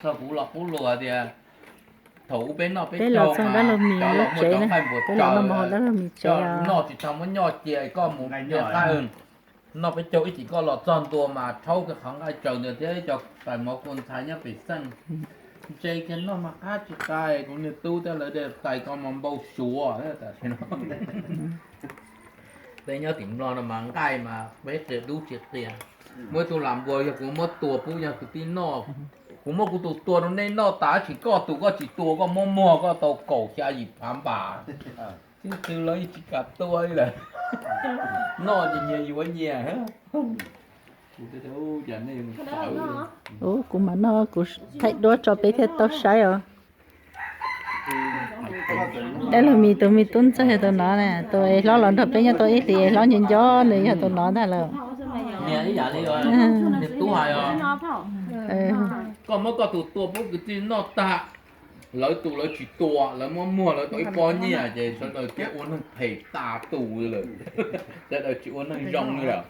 Txog kuv los pub lus tias thaum ub peb noj peb caug mas cov laus muaj cov nqaij npuas tsaws, noj tsis tau muab nyob cia koj mus cia qaib. Noj peb caug ib chim koj los txog ntua mas rhaub kiag qhov nqaij tsaws ntawd thiab cov tais mov kua ntxhais nyob pem xeej. Ntse kiag noj mas qab tsis qais, kuv niag tub thiab lawv de tais koj mas npau suav. Peb nyob tim Nplog no mas nqaij mas peb qia dub tsis qia. Muaj ib tug lam npua yog kuv muab tua pub yog kwv tij noj, kuv muab kuv tus tua rau nej noj tas, tsis koj tus koj tsis tua koj muab muag koj tau kaum xya yim phav npas. Txij twg los yeej tsis kam tua li lawm. Noj ces nyias yuav nyias. Ub, kuv mam noj kuv thaij duab tso peb thiaj tau saib os. Dab laug Mis tus me tub ntxawg yog tus no na, tus es hlob los nrog peb nyob tau ib hlis es hlob nco nco nws yog tus no ntag lauj. Koj muab koj tus tua pub kwv tij noj tag, lawv tus lawv tsis tua, lawv muab muag lawv tau ib pob nyiaj ces sawv daws cia ua neeg phem tas tus li lawm. Sawv daws tsis ua neeg zoo li lawm.